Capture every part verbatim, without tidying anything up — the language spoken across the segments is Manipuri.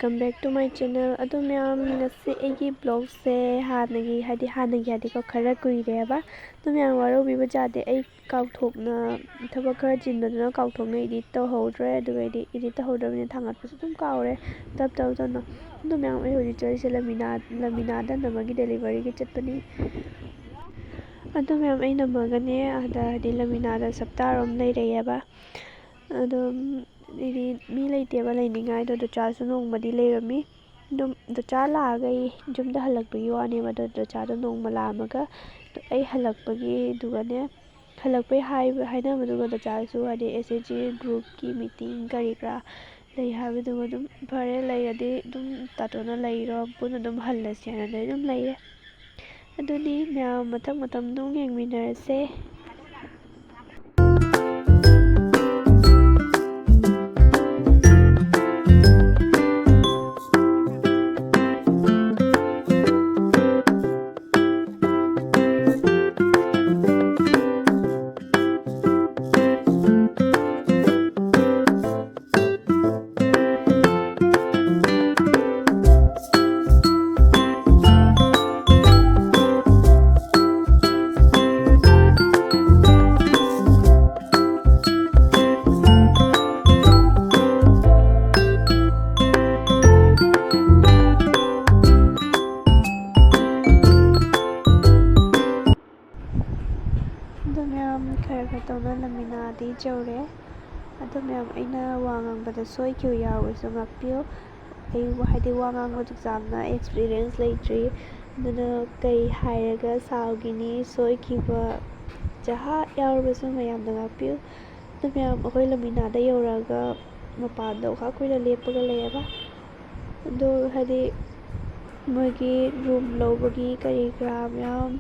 Welcome back to my channel. ꯑꯗꯣ ꯃꯌꯥꯝ, ꯉꯁꯤ ꯑꯩꯒꯤ vlogꯁꯦ ꯍꯥꯟꯅꯒꯤ, ꯍꯥꯏꯗꯤ ꯍꯥꯟꯅꯒꯤ ꯍꯥꯏꯗꯤꯀꯣ, ꯈꯔ ꯀꯨꯏꯔꯦꯕ꯫ ꯑꯗꯣ ꯃꯌꯥꯝ ꯋꯥꯔꯧꯕꯤꯕ ꯌꯥꯗꯦ, ꯑꯩ ꯀꯥꯎꯊꯣꯛꯅ ꯊꯕꯛ ꯈꯔ ꯆꯤꯟꯕꯗꯨꯅ ꯀꯥꯎꯊꯣꯛꯅ edit ꯇꯧꯍꯧꯗ꯭ꯔꯦ꯫ ꯑꯗꯨꯒ ꯑꯩꯗꯤ edit ꯇꯧꯍꯧꯗ꯭ꯔꯕꯅꯤꯅ ꯊꯥꯡꯒꯠꯄꯁꯨ ꯑꯗꯨꯝ ꯀꯥꯎꯔꯦ, ꯇꯞ ꯇꯞ ꯇꯞꯅ꯫ ꯑꯗꯣ ꯃꯌꯥꯝ, ꯑꯩ ꯍꯧꯖꯤꯛ ꯆꯠꯂꯤꯁꯦ ꯂꯃꯤꯅꯥ, ꯂꯃꯤꯅꯥꯗ ꯅꯝꯃꯒꯤ deliveryꯒꯤ ꯆꯠꯄꯅꯤ꯫ ꯑꯗꯣ ꯃꯌꯥꯝ, ꯑꯩ ꯅꯝꯃꯒꯅꯦ ꯑꯗ, ꯍꯥꯏꯗꯤ ꯂꯃꯤꯅꯥꯗ ꯁꯞꯇꯥꯔꯣꯝ ꯂꯩꯔꯛꯑꯦꯕ꯫ ꯑꯗꯨꯝ ꯍꯥꯏꯗꯤ ꯃꯤ ꯂꯩꯇꯦꯕ ꯂꯩꯅꯤꯡꯉꯥꯏꯗꯣ, ꯗꯣꯆꯥꯁꯨ ꯅꯣꯡꯃꯗꯤ ꯂꯩꯔꯝꯃꯤ꯫ ꯑꯗꯨꯝ ꯗꯣꯆꯥ ꯂꯥꯛꯑꯒ ꯑꯩ ꯌꯨꯝꯗ ꯍꯜꯂꯛꯄꯒꯤ ꯋꯥꯅꯦꯕ꯫ ꯑꯗꯣ ꯗꯣꯆꯥꯗꯣ ꯅꯣꯡꯃ ꯂꯥꯛꯑꯝꯃꯒ ꯑꯩ ꯍꯜꯂꯛꯄꯒꯤꯗꯨꯒꯅꯦ, ꯍꯜꯂꯛꯄꯩ ꯍꯥꯏꯕ, ꯍꯥꯏꯅꯕꯗꯨꯒ ꯗꯣꯆꯥꯁꯨ ꯍꯥꯏꯗꯤ S H G groupꯀꯤ meeting ꯀꯔꯤ ꯀꯔꯥ ꯂꯩ ꯍꯥꯏꯕꯗꯨꯒ ꯑꯗꯨꯝ ꯐꯔꯦ, ꯂꯩꯔꯗꯤ ꯑꯗꯨꯝ ꯇꯥꯇꯣꯟꯅ ꯂꯩꯔꯣ, ꯄꯨꯟꯅ ꯑꯗꯨꯝ ꯍꯜꯂꯁꯦ ꯍꯥꯏꯅ ꯑꯗꯨꯝ ꯂꯩꯔꯦ꯫ ꯑꯗꯨꯗꯤ ꯃꯌꯥꯝ ꯃꯊꯪ ꯃꯊꯪ ꯑꯗꯨꯝ ꯌꯦꯡꯃꯤꯟꯅꯔꯁꯦ꯫ ꯑꯗꯣ ꯃꯌꯥꯝ, ꯈꯔ ꯈꯔ ꯇꯧꯅ ꯂꯃꯤꯅꯥꯗꯤ ꯌꯧꯔꯦ꯫ ꯑꯗꯣ ꯃꯌꯥꯝ, ꯑꯩꯅ ꯋꯥ ꯉꯥꯡꯕꯗ ꯁꯣꯏꯈꯤꯕ ꯌꯥꯎꯔꯁꯨ ꯉꯥꯛꯄꯤꯌꯨ꯫ ꯑꯩ ꯍꯥꯏꯗꯤ ꯋꯥ ꯉꯥꯡꯕꯗꯨ ꯌꯥꯝꯅ experience ꯂꯩꯇ꯭ꯔꯤ, ꯑꯗꯨꯅ ꯀꯩ ꯍꯥꯏꯔꯒ ꯁꯥꯎꯈꯤꯅꯤ, ꯁꯣꯏꯈꯤꯕ ꯖꯍꯥ ꯌꯥꯎꯔꯕꯁꯨ ꯃꯌꯥꯝꯅ ꯉꯥꯛꯄꯤꯌꯨ꯫ ꯑꯗꯣ ꯃꯌꯥꯝ, ꯑꯩꯈꯣꯏ ꯂꯃꯤꯅꯥꯗ ꯌꯧꯔꯛꯑꯒ ꯃꯄꯥꯟꯗ ꯑꯣꯈꯥꯛ ꯀꯨꯏꯅ ꯂꯦꯞꯄꯒ ꯂꯩꯌꯦꯕ꯫ ꯑꯗꯣ ꯍꯥꯏꯗꯤ ꯃꯣꯏꯒꯤ room ꯂꯧꯕꯒꯤ ꯀꯔꯤ ꯀꯔꯥ ꯃꯌꯥꯝ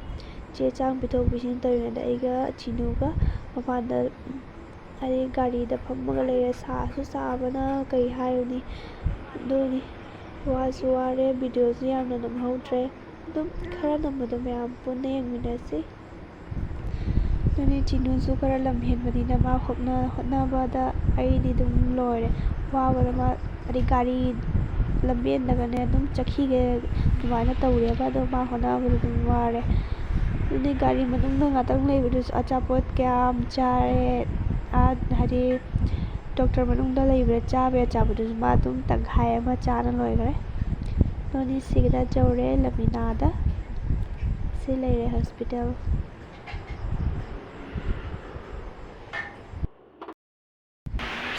ꯆꯦ ꯆꯥꯡ ꯄꯤꯊꯣꯛ ꯄꯤꯁꯤꯟ ꯇꯧꯔꯤꯉꯩꯗ ꯑꯩꯒ ꯆꯤꯅꯨꯒ ꯃꯄꯥꯟꯗ ꯍꯥꯏꯗꯤ ꯒꯥꯔꯤꯗ ꯐꯝꯃꯒ ꯂꯩꯔꯦ꯫ ꯁꯥꯁꯨ ꯁꯥꯕꯅ ꯀꯩ ꯍꯥꯏꯔꯨꯅꯤ꯫ ꯑꯗꯨꯅꯤ, ꯋꯥꯁꯨ ꯋꯥꯔꯦ, videoꯁꯨ ꯌꯥꯝꯅ ꯅꯝꯍꯧꯗ꯭ꯔꯦ꯫ ꯑꯗꯨꯝ ꯈꯔ ꯅꯝꯕꯗꯣ ꯃꯌꯥꯝ ꯄꯨꯟꯅ ꯌꯦꯡꯃꯤꯟꯅꯁꯤ꯫ ꯑꯗꯨꯅꯤ, ꯆꯤꯅꯨꯁꯨ ꯈꯔ ꯂꯝ ꯍꯦꯟꯕꯅꯤꯅ ꯃꯥ ꯍꯣꯠꯅ-, ꯍꯣꯠꯅꯕꯗ ꯑꯩꯗꯤ ꯑꯗꯨꯝ ꯂꯣꯏꯔꯦ꯫ ꯋꯥꯕꯗ ꯃꯥ, ꯑꯗꯩ ꯒꯥꯔꯤ ꯂꯝꯕꯦꯟꯗꯒꯅꯦ ꯑꯗꯨꯝ ꯆꯠꯈꯤꯒꯦ ꯑꯗꯨꯃꯥꯏꯅ ꯇꯧꯔꯦꯕ꯫ ꯑꯗꯣ ꯃꯥ ꯍꯣꯠꯅꯕꯗ ꯑꯗꯨꯝ ꯋꯥꯔꯦ꯫ ꯑꯗꯨꯗꯤ ꯒꯥꯔꯤ ꯃꯅꯨꯡꯗ ꯉꯥꯛꯇꯪ ꯂꯩꯕꯗꯨꯁꯨ ꯑꯆꯥꯄꯣꯠ ꯀꯌꯥꯝ ꯆꯥꯔꯦ꯫ ꯑꯥ, ꯍꯥꯏꯗꯤ ꯗꯣꯛꯇꯔ ꯃꯅꯨꯡꯗ ꯂꯩꯕꯗ ꯆꯥꯕ ꯌꯥ ꯆꯥꯕꯗꯨꯁꯨ ꯃꯥ ꯑꯗꯨꯝ ꯇꯪꯈꯥꯏ ꯑꯃ ꯆꯥꯅ ꯂꯣꯏꯈ꯭ꯔꯦ꯫ ꯅꯣꯅꯤ ꯁꯤꯒꯤꯗ ꯌꯧꯔꯦ, ꯂꯃꯤꯅꯥꯗ꯫ ꯁꯤ ꯂꯩꯔꯦ ꯍꯣꯁꯄꯤꯇꯥꯜ꯫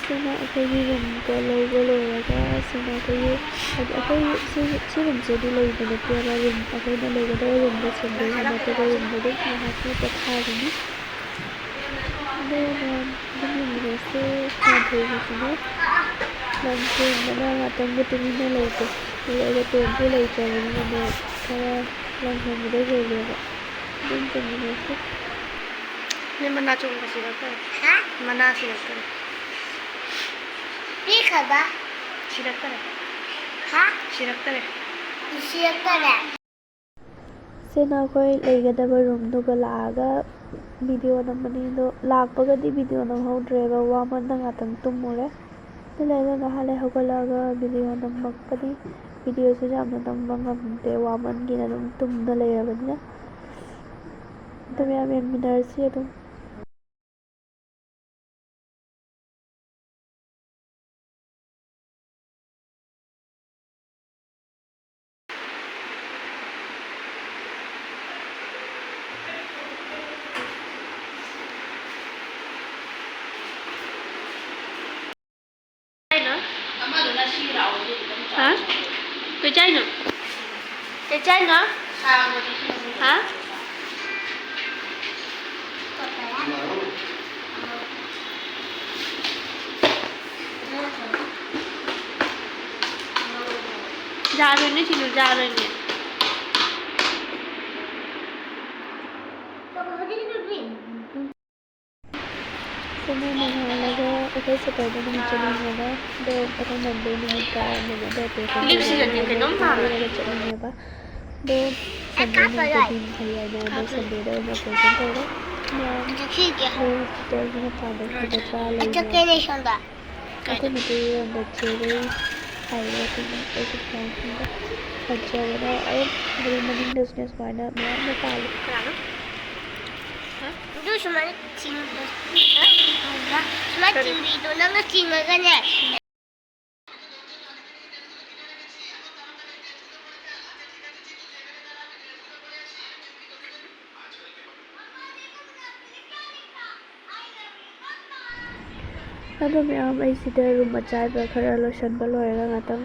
ꯁꯤꯅ ꯑꯩꯈꯣꯏꯒꯤ ꯔꯨꯝꯗꯣ ꯂꯧꯕ ꯂꯣꯏꯔꯒ, ꯁꯤꯅ ꯑꯩꯈꯣꯏꯒꯤ, ꯍꯥꯏꯗꯤ ꯑꯩꯈꯣꯏ ꯁꯤ, ꯁꯤ ꯔꯨꯝꯁꯤꯗꯤ ꯂꯩꯕ ꯅꯠꯇꯦꯕ, ꯔꯨꯝ, ꯑꯩꯈꯣꯏꯅ ꯂꯩꯒꯗꯕ ꯔꯨꯝꯗꯣ ꯁꯦꯝꯗꯣꯛꯑꯒ ꯅꯠꯇꯕ ꯔꯨꯝꯗ ꯑꯗꯨꯝ ꯉꯥꯏꯍꯥꯛꯀꯤ ꯄꯣꯊꯥꯒꯅꯤ꯫ ꯑꯗꯣ ꯃꯌꯥꯝ ꯑꯗꯨꯝ ꯌꯦꯡꯃꯤꯟꯅꯁꯦ꯫ ꯁꯥꯟꯊꯣꯏꯒꯤꯁꯤꯅ ꯂꯝ ꯍꯦꯟꯕꯅ ꯉꯥꯛꯇꯪꯒ ꯇꯨꯃꯤꯟꯅ ꯂꯩꯇꯦ꯫ ꯑꯗꯨꯒ ꯇꯣꯟꯁꯨ ꯂꯩꯇ꯭ꯔꯕꯅꯤꯅꯅꯦ, ꯈꯔ ꯂꯝ ꯍꯦꯟꯕꯗꯣ ꯍꯦꯜꯂꯦꯕ꯫ ꯑꯗꯨꯝ ꯇꯨꯃꯤꯟꯅꯁꯦ꯫ ꯅꯣꯏ ꯃꯅꯥ ꯆꯣꯡꯕ ꯁꯤꯔꯛꯇꯔꯦ꯫ ꯍꯥ? ꯃꯅꯥ ꯁꯤꯔꯛꯇꯔꯦ꯫ ꯄꯤꯈ꯭ꯔꯕ? ꯁꯤꯔꯛꯇꯔꯦ꯫ ꯍꯥ? ꯁꯤꯔꯛꯇꯔꯦ꯫ ꯁꯤꯔꯛꯇꯔꯦ꯫ ꯁꯤꯅ ꯑꯩꯈꯣꯏ ꯂꯩꯒꯗꯕ ꯔꯨꯝꯗꯨꯒ ꯂꯥꯛꯑꯒ ꯚꯤꯗꯤꯑꯣ ꯅꯝꯕꯅꯤ꯫ ꯑꯗꯣ ꯂꯥꯛꯄꯒꯗꯤ ꯚꯤꯗꯤꯑꯣ ꯅꯝꯍꯧꯗ꯭ꯔꯦꯕ, ꯋꯥꯃꯟꯗ ꯉꯥꯛꯇꯪ ꯇꯨꯝꯃꯨꯔꯦ꯫ ꯑꯗꯨ ꯂꯩꯔꯒ ꯉꯥꯏꯍꯥꯛ ꯂꯩ ꯍꯧꯒꯠꯂꯛꯑꯒ ꯚꯤꯗꯤꯑꯣ ꯅꯝꯃꯛꯄꯅꯤ꯫ ꯚꯤꯗꯤꯑꯣꯁꯤꯁꯨ ꯌꯥꯝꯅ ꯅꯝꯕ ꯉꯝꯗꯦ, ꯋꯥꯃꯟꯒꯤꯅ ꯑꯗꯨꯝ ꯇꯨꯝꯗ ꯂꯩꯔꯕꯅꯤꯅ꯫ ꯑꯗꯨ ꯃꯌꯥꯝ ꯌꯦꯡꯃꯤꯟꯅꯔꯁꯤ ꯑꯗꯨꯝ꯫ ꯍꯥ? ꯀꯩ ꯆꯥꯏꯅꯣ? ꯀꯩ ꯆꯥꯏꯅꯣ? ꯍꯥ? ꯌꯥꯔꯣꯏꯅꯦ ꯁꯤꯗ, ꯌꯥꯔꯣꯏꯅꯦ꯫ ꯁꯤꯅ ꯅꯣꯡꯉꯥꯜꯂꯒ ꯑꯩꯈꯣꯏ ꯁꯦꯇꯔꯗꯦ ꯅꯨꯃꯤꯠ ꯆꯠꯂꯤꯅꯦꯕ꯫ ꯑꯗꯣ ꯑꯩꯈꯣꯏ ꯃꯟꯗꯦ ꯅꯨꯃꯤꯠꯇ ꯃꯦꯝ ꯑꯗꯣ ꯑꯣꯄꯔꯦꯁꯟ ꯂꯤꯞꯁꯇꯤꯛꯁꯦ ꯇꯧꯕꯒꯤ ꯀꯩꯅꯣꯝ ꯃꯥꯜꯂꯦ꯫ ꯀꯣꯏꯔꯒ ꯆꯠꯂꯤꯅꯦꯕ꯫ ꯑꯗꯣ ꯁꯟꯗꯦ ꯅꯨꯃꯤꯠꯇꯗꯤ ꯃꯍꯩ ꯌꯥꯏꯅ, ꯑꯗꯣ ꯁꯟꯗꯦꯗ ꯑꯣꯏꯅ ꯑꯣꯄꯔꯦꯁꯟ ꯇꯧꯔꯦ꯫ ꯃꯌꯥꯝ ꯍꯣꯁꯄꯤꯇꯥꯜꯒꯤ ꯃꯄꯥꯟꯗ ꯀꯨꯏꯅ ꯆꯥ ꯂꯩꯅꯦ꯫ ꯑꯩꯈꯣꯏ ꯃꯩꯇꯩ ꯌꯣꯟꯕ ꯆꯦꯔꯩ꯫ ꯍꯥꯏꯔꯤꯕꯁꯤꯡ ꯑꯩꯒꯤ ꯐꯤꯔꯣꯜꯁꯤꯡꯗ ꯐꯖꯕꯅ ꯑꯗꯨꯝ, ꯍꯥꯏꯗꯤ ꯃꯅꯤꯡꯗꯁꯨꯅꯦ ꯁꯨꯃꯥꯏꯅ ꯃꯌꯥꯝ ꯑꯃ ꯄꯥꯜꯂꯤ꯫ ꯀꯅꯥꯅꯣ? ꯑꯗꯨ ꯁꯨꯃꯥꯏꯅ ꯊꯤꯡ-, ꯁꯨꯃꯥꯏꯅ ꯀꯔꯤ? ꯊꯤꯡꯕꯤꯗꯣ ꯅꯪꯅ ꯆꯤꯡꯉꯒꯅꯦ꯫ ꯑꯗꯣ ꯃꯌꯥꯝ, ꯑꯩ ꯁꯤꯗ ꯔꯨꯝ ꯑꯆꯥꯏꯕ ꯈꯔ ꯂꯣꯏꯁꯟꯕ ꯂꯣꯏꯔꯒ ꯉꯥꯛꯇꯪ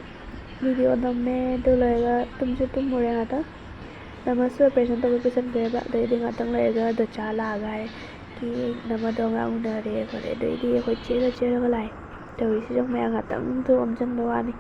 ꯚꯤꯗꯤꯑꯣ ꯅꯝꯃꯦ꯫ ꯑꯗꯨ ꯂꯣꯏꯔꯒ ꯇꯨꯝꯁꯨ ꯇꯨꯝꯃꯨꯔꯦ ꯉꯥꯛꯇꯪ꯫ ꯅꯃꯁꯨ ꯑꯣꯄꯔꯦꯁꯟ ꯇꯧꯕ ꯄꯨꯁꯟꯈ꯭ꯔꯦꯕ꯫ ꯑꯗꯩꯗꯤ ꯉꯥꯛꯇꯪ ꯂꯩꯔꯒ ꯗꯣꯆꯥ ꯂꯥꯛꯑꯒ ꯍꯥꯏ ꯀꯤ ꯅꯃꯗꯣ ꯑꯉꯥꯡ ꯎꯅꯔꯦ ꯈꯣꯠꯂꯦ꯫ ꯑꯗꯩꯗꯤ ꯑꯩꯈꯣꯏ ꯆꯦꯜꯂ ꯆꯦꯜꯂꯒ ꯂꯥꯛꯑꯦ꯫ ꯇꯧꯔꯤꯁꯤ ꯌꯦꯡꯉꯨ ꯃꯌꯥꯝ, ꯉꯥꯛꯇꯪꯗꯣ ꯑꯣꯝꯁꯤꯟꯕ ꯋꯥꯅꯤ꯫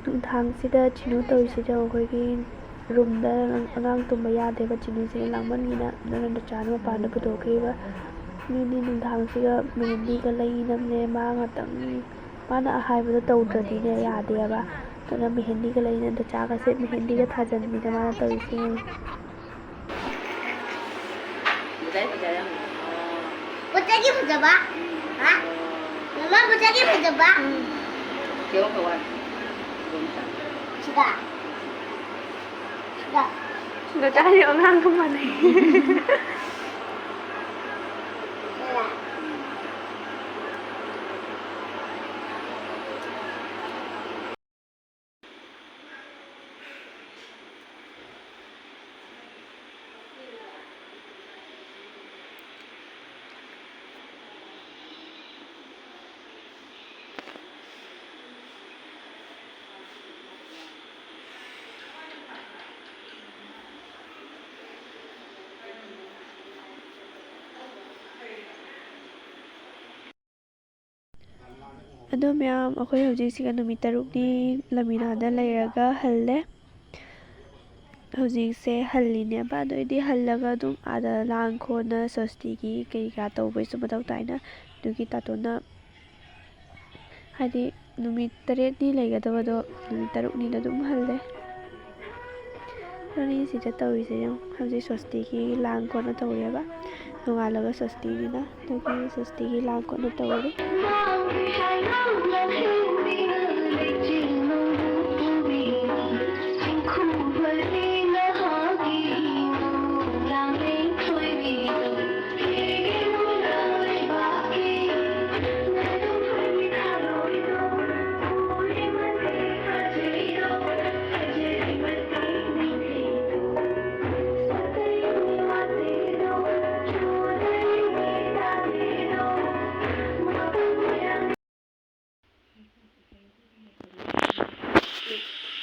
ꯅꯨꯡꯗꯥꯡꯁꯤꯗ ꯆꯤꯅꯨ ꯇꯧꯔꯤꯁꯤꯗ ꯑꯩꯈꯣꯏꯒꯤ ꯔꯨꯝꯗ ꯑꯉꯥꯡ ꯇꯨꯝꯕ ꯌꯥꯗꯦꯕ, ꯆꯤꯅꯨꯁꯤꯅ ꯂꯥꯡꯃꯟꯒꯤꯅ꯫ ꯑꯗꯨꯅ ꯗꯣꯆꯥꯅ ꯃꯄꯥꯟꯗ ꯄꯨꯊꯣꯛꯈꯤꯕ꯫ ꯃꯤꯗꯤ ꯅꯨꯡꯗꯥꯡꯁꯤꯒ ꯃꯦꯍꯦꯟꯗꯤꯒ ꯂꯩꯅꯕꯅꯦ꯫ ꯃꯥ ꯉꯥꯛꯇꯪ, ꯃꯥꯅ ꯍꯥꯏꯕꯗꯣ ꯇꯧꯗ꯭ꯔꯗꯤꯅꯦ ꯌꯥꯗꯦꯕ꯫ ꯑꯗꯨꯅ ꯃꯦꯍꯦꯟꯗꯤꯒ ꯂꯩꯅ ꯗꯣꯆꯥꯒꯁꯦ ꯃꯦꯍꯦꯟꯗꯤꯒ ꯊꯥꯖꯟꯕꯤꯗ ꯃꯥꯅ ꯇꯧꯔꯤꯁꯦ ꯌꯦꯡꯉꯨ꯫ ꯐꯖꯩ, ꯐꯖꯩ, ꯌꯥꯝ꯫ ꯄꯣꯠꯆꯩꯒꯤ ꯐꯖꯕ? ꯍꯥ? ꯃꯃꯥ, ꯄꯣꯠꯆꯩꯒꯤ ꯐꯖꯕ? ꯁꯤꯗ? ꯁꯤꯗ? ꯁꯤꯗ ꯆꯥꯔꯤ ꯑꯉꯥꯡꯒ ꯃꯥꯟꯅꯩ꯫ ꯁꯤꯗ? ꯑꯗꯣ ꯃꯌꯥꯝ, ꯑꯩꯈꯣꯏ ꯍꯧꯖꯤꯛꯁꯤꯒ ꯅꯨꯃꯤꯠ ꯇꯔꯨꯛꯅꯤ ꯂꯃꯤꯅꯥꯗ ꯂꯩꯔꯒ ꯍꯜꯂꯦ꯫ ꯍꯧꯖꯤꯛꯁꯦ ꯍꯜꯂꯤꯅꯦꯕ꯫ ꯑꯗꯨ ꯑꯣꯏꯗꯤ ꯍꯜꯂꯒ ꯑꯗꯨꯝ ꯑꯥꯗ ꯂꯥꯡ ꯈꯣꯠꯅ ꯁꯣꯁꯇꯤꯒꯤ ꯀꯩꯀꯥ ꯇꯧꯕꯩꯁꯨ ꯃꯊꯧ ꯇꯥꯏꯅ꯫ ꯑꯗꯨꯒꯤ ꯇꯥꯇꯣꯟꯅ ꯍꯥꯏꯗꯤ ꯅꯨꯃꯤꯠ ꯇꯔꯦꯠꯅꯤ ꯂꯩꯒꯗꯕꯗꯣ ꯅꯨꯃꯤꯠ ꯇꯔꯨꯛꯅꯤꯗ ꯑꯗꯨꯝ ꯍꯜꯂꯦ꯫ ꯑꯗꯨꯅꯤ ꯁꯤꯗ ꯇꯧꯔꯤꯁꯦ ꯌꯦꯡꯉꯨ꯫ ꯍꯧꯖꯤꯛ ꯁꯣꯁꯇꯤꯒꯤ ꯂꯥꯡ ꯈꯣꯠꯅ ꯇꯧꯔꯤꯑꯕ꯫ ꯅꯣꯡꯉꯥꯜꯂꯒ ꯁꯣꯁꯇꯤꯅꯤꯅ ꯑꯗꯨꯒꯤ ꯁꯣꯁꯇꯤꯒꯤ ꯂꯥꯡ ꯈꯣꯠꯅ ꯇꯧꯔꯤ꯫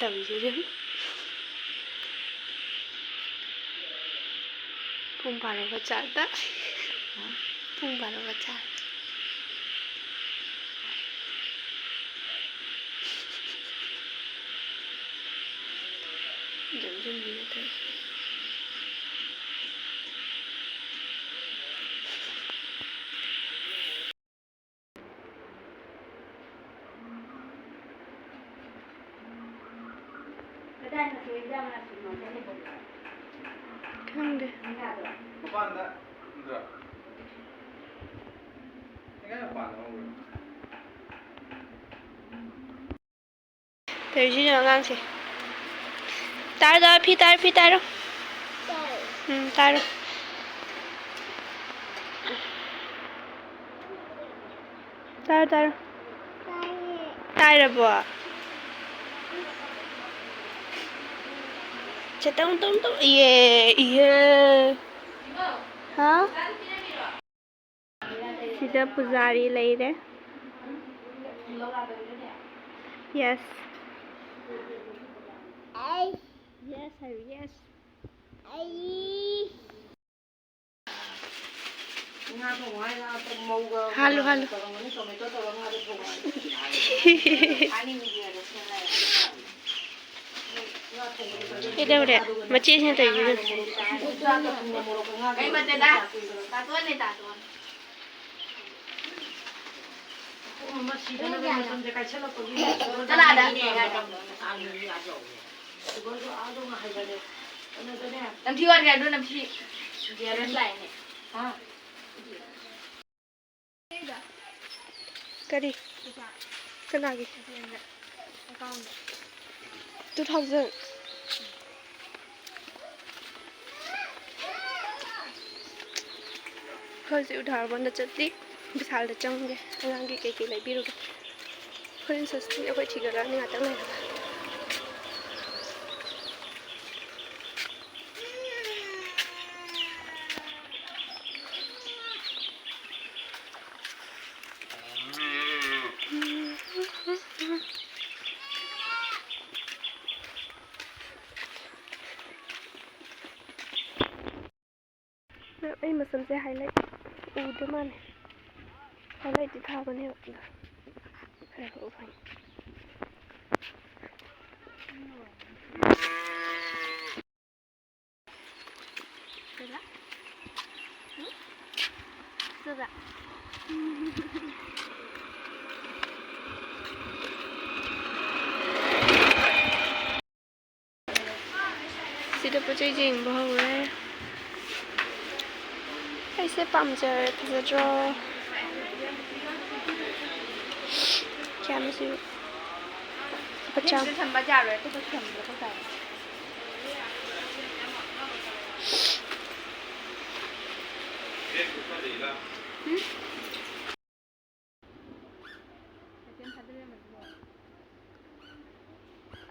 ꯇꯧꯔꯤꯁꯦ ꯌꯦꯡꯉꯨ꯫ ꯄꯨꯡ ꯕꯥꯔꯣꯒ ꯆꯥ ꯇꯥ-, ꯄꯨꯡ ꯕꯥꯔꯣꯒ ꯆꯥ꯫ ꯌꯣꯝꯁꯤꯟꯕꯤꯒꯦ ꯇꯧꯔꯤ꯫ ꯈꯪꯗꯦ꯫ ꯃꯄꯥꯟꯗ ꯎꯗ꯭ꯔꯣ? ꯂꯩꯀꯥꯏ ꯃꯄꯥꯟꯗ ꯍꯧꯕ꯭ꯔꯣ? ꯇꯧꯔꯤꯁꯤꯅ ꯑꯉꯥꯡꯁꯦ꯫ ꯇꯥꯔꯣ, ꯇꯥꯔꯣ, ꯐꯤ ꯇꯥꯔꯣ, ꯐꯤ ꯇꯥꯔꯣ꯫ ꯎꯝ, ꯇꯥꯔꯣ꯫ ꯇꯥꯔꯣ, ꯇꯥꯔꯣ꯫ ꯇꯥꯔꯕꯣ? ꯁꯦ, ꯇꯧ, ꯇꯧ, ꯇꯧ꯫ ꯏꯌꯦ, ꯏꯌꯦ꯫ ꯍꯥ? ꯁꯤꯗ ꯄꯨꯖꯥꯔꯤ ꯂꯩꯔꯦ꯫ Yes꯫ Yes ꯍꯥꯏꯌꯨ, yes꯫ ꯍꯥꯜꯂꯨ, ꯍꯥꯜꯂꯨ꯫ ꯀꯩꯗꯧꯔꯦ? ꯃꯆꯦꯁꯤꯅ ꯇꯧꯔꯤꯁꯤꯅ꯫ ꯀꯩ ꯃꯊꯦꯜꯗ? ꯇꯥꯇꯣꯟꯅꯦ, ꯇꯥꯇꯣꯟ꯫ ꯆꯂꯥꯗ꯫ ꯅꯝꯊꯤ ꯋꯥꯠꯈ꯭ꯔꯦ ꯑꯗꯨ ꯅꯝꯊꯤ꯫ ꯒ꯭ꯌꯥꯔꯦꯁ ꯂꯥꯛꯑꯦꯅꯦ꯫ ꯀꯔꯤ? ꯀꯅꯥꯒꯤ? Two thousand꯫ ꯍꯧꯖꯤꯛ ꯎꯙꯥꯔ ꯕꯟꯗ ꯆꯠꯂꯤ꯫ ꯕꯤꯁꯥꯜꯗ ꯆꯪꯒꯦ꯫ ꯑꯉꯥꯡꯒꯤ ꯀꯩꯀꯩ ꯂꯩꯕꯤꯔꯨꯒꯦ꯫ ꯍꯣꯔꯦꯟ ꯁꯣꯁꯇꯤ ꯑꯩꯈꯣꯏ ꯊꯤꯒꯠꯂꯛꯑꯅꯤ ꯉꯥꯛꯇꯪ ꯂꯩꯔꯒ꯫ ꯑꯩ ꯃꯁꯝꯁꯦ highlight ꯎꯗ ꯃꯥꯜꯂꯦ꯫ Highlightꯇꯤ ꯊꯥꯕꯅꯦꯕ ꯑꯗꯣ ꯈꯔ ꯈꯔ ꯎ ꯐꯪꯉꯤ꯫ ꯁꯤꯗ ꯄꯣꯠ ꯆꯩ ꯌꯦꯡꯕ ꯍꯧꯔꯦ꯫ ꯑꯩꯁꯦ ꯄꯥꯝꯖꯔꯦ, ꯐꯖꯗ꯭ꯔꯣ? ꯀꯌꯥꯅꯣ ꯁꯤꯕꯨ? ꯂꯨꯄꯥ ꯆꯥꯝ꯫ ꯊꯝꯕ ꯌꯥꯔꯣꯏ, ꯑꯇꯣꯞꯄꯁꯨ ꯊꯝꯕ ꯃꯊꯧ ꯇꯥꯏ꯫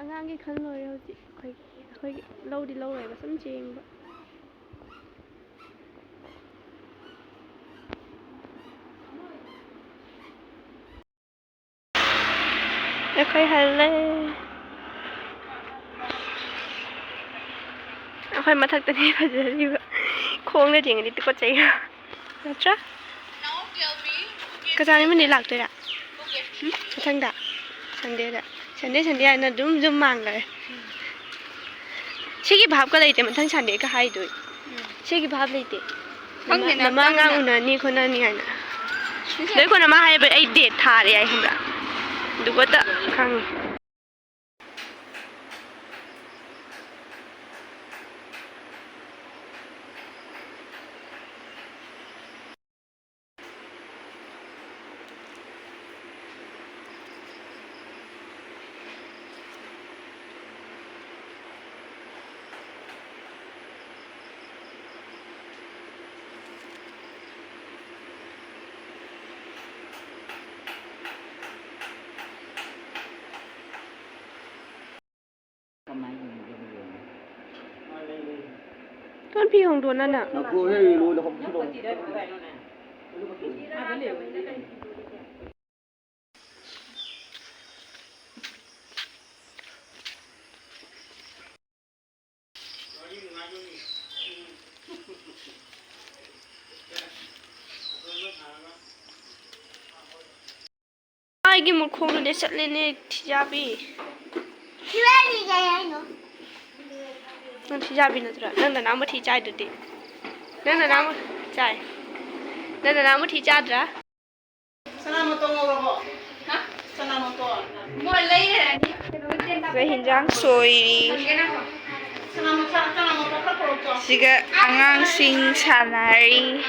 ꯑꯉꯥꯡꯒꯤ ꯈꯜ ꯂꯣꯏꯔꯦ ꯍꯧꯖꯤꯛ꯫ ꯑꯩꯈꯣꯏꯒꯤ, ꯑꯩꯈꯣꯏꯒꯤ ꯂꯧꯗꯤ ꯂꯧꯔꯣꯏꯕ, ꯁꯨꯝ ꯌꯦꯡꯕ꯫ ꯑꯩꯈꯣꯏ ꯍꯜꯂꯦ꯫ ꯑꯩꯈꯣꯏ ꯃꯊꯛꯇꯅꯦ ꯐꯖꯔꯤꯕ꯫ ꯈꯣꯡꯅ ꯌꯦꯡꯉꯗꯤ ꯇꯨꯀꯠꯆꯩ꯫ ꯅꯠꯇ꯭ꯔꯥ? ꯀꯆꯥꯅꯤ ꯃꯅꯤ ꯂꯥꯛꯇꯣꯏꯔꯥ? ꯎꯝ? ꯃꯊꯪꯗ? Sundayꯗ? Sunday, Sunday ꯍꯥꯏꯅ ꯑꯗꯨꯝ ꯌꯨꯝ ꯃꯥꯡꯈꯔꯦ꯫ ꯁꯤꯒꯤ ꯚꯥꯞꯀ ꯂꯩꯇꯦ, ꯃꯊꯪ ꯁꯟꯗꯦꯒ ꯍꯥꯏꯗꯣꯏ꯫ ꯁꯤꯒꯤ ꯚꯥꯞ ꯂꯩꯇꯦ꯫ ꯈꯪꯗꯦꯅ, ꯅꯃꯥ ꯑꯉꯥꯡ ꯈꯪꯗꯦꯅ꯫ ꯎꯅꯅꯤ ꯈꯣꯠꯅꯅꯤ ꯍꯥꯏꯅ꯫ ꯂꯣꯏ ꯀꯣꯟꯅ ꯃꯥ ꯍꯥꯏꯕ ꯑꯩ ꯗꯦꯠ ꯊꯥꯔꯦ ꯍꯥꯏ ꯈꯪꯕ꯭ꯔꯥ? ꯑꯗꯨꯒ ꯈꯪꯉꯤ꯫ ꯀꯣꯟ ꯐꯤ ꯍꯣꯡꯗꯣꯛꯅꯅ꯫ ꯑꯩꯒꯤ ꯃꯈꯣꯡꯗꯨꯗꯤ ꯆꯠꯂꯦꯅꯦ, ꯊꯤꯖꯥꯕꯤ꯫ ꯅꯪ ꯊꯤꯖꯥꯕꯤ ꯅꯠꯇ꯭ꯔꯥ? ꯅꯪ ꯅꯅꯥꯎ ꯃꯊꯤ ꯆꯥꯏꯗꯨꯗꯤ꯫ ꯅꯪ ꯅꯅꯥꯎ ꯆꯥꯏ꯫ ꯅꯪ ꯅꯅꯥꯎ ꯃꯊꯤ ꯆꯥꯗ꯭ꯔꯥ? ꯁꯅꯥ ꯃꯇꯣꯟ ꯉꯧꯔꯕꯣ? ꯍꯥ? ꯁꯅꯥ ꯃꯇꯣꯟ꯫ ꯃꯣꯏ ꯂꯩꯔꯅꯤ꯫ ꯁꯤꯗ ꯍꯤꯟꯖꯥꯡ ꯁꯣꯏꯔꯤ꯫ ꯁꯅꯥ ꯃꯇꯣꯟ, ꯁꯅꯥ ꯃꯇꯣꯟ ꯈꯔ ꯄꯨꯔꯛꯆꯣ꯫ ꯁꯤꯒ ꯑꯉꯥꯡꯁꯤꯡ ꯁꯥꯟꯅꯔꯤ꯫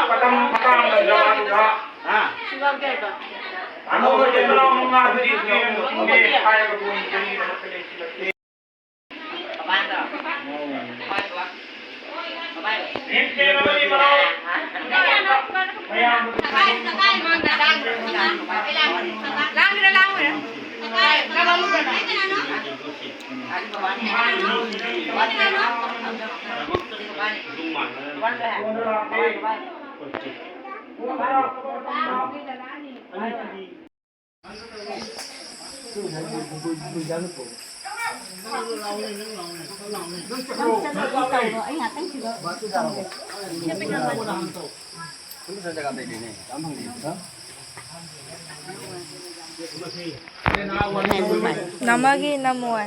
ꯃꯇꯝ ꯃꯇꯥꯡꯗ ꯖꯒꯥꯗꯨꯗ ꯑꯅꯧꯕ ꯃꯅꯥꯎ ꯃꯉꯥꯗꯨꯗꯤ ꯍꯥꯏꯔꯒ ꯕꯣꯟ ꯈꯨꯗꯦꯡꯒꯤꯗꯃꯛꯇ ꯂꯦꯞꯁꯤꯜꯂꯛꯇꯦ꯫ ꯅꯃꯒꯤ ꯅꯃꯣꯏ꯫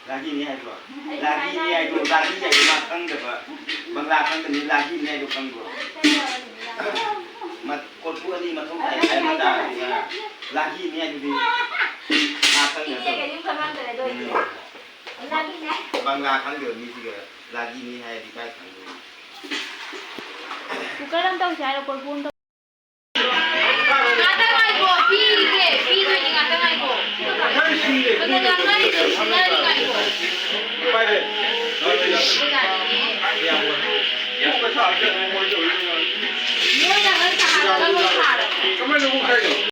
ꯂꯥꯒꯤꯅꯤ ꯍꯥꯏꯗꯣ, ꯂꯥꯒꯤꯅꯤ ꯍꯥꯏꯗꯣ, ꯂꯥꯒꯤ ꯍꯥꯏꯗꯣ ꯃꯥ ꯈꯪꯗꯕ, ꯕꯪꯂꯥ ꯈꯪꯗꯕꯅꯤ, ꯂꯥꯒꯤꯅꯤ ꯍꯥꯏꯗꯣ ꯈꯪꯕ꯭ꯔꯣ? ꯃ-, ꯀꯣꯔꯐꯨ ꯑꯅꯤ ꯃꯊꯧ ꯇꯥꯏ ꯍꯥꯏꯕ ꯇꯥꯔꯗꯤ ꯃꯥ ꯂꯥꯒꯤꯅꯤ ꯍꯥꯏꯗꯨꯗꯤ ꯃꯥ ꯈꯪꯗꯕ꯫ ꯎꯝ꯫ ꯕꯪꯂꯥ ꯈꯪꯗꯕ ꯃꯤꯁꯤꯒ ꯂꯥꯒꯤꯅꯤ ꯍꯥꯏꯔꯗꯤ ꯀꯥꯏ ꯈꯪꯗꯣꯏꯅꯣ? ꯀꯨꯀꯔ ꯑꯃ ꯇꯧꯁꯦ ꯍꯥꯏꯔꯣ, ꯀꯣꯔꯐꯨ ꯑꯃ ꯇꯧ-, ꯉꯥꯛꯇ ꯉꯥꯏꯈꯣ, ꯄꯤꯔꯤꯒꯦ, ꯄꯤꯗꯣꯏꯅꯦ, ꯉꯥꯛꯇ ꯉꯥꯏꯈꯣ꯫ ꯀꯩꯅꯣ ꯉꯥꯡꯅꯔꯤꯗꯣ ꯁꯤꯟꯅꯔꯤ ꯉꯥꯏꯈꯣ꯫ ꯃꯣꯏꯅ ꯉꯁꯥꯏ ꯍꯥꯟꯅ ꯂꯧꯕ ꯁꯥꯔꯕꯅꯦ꯫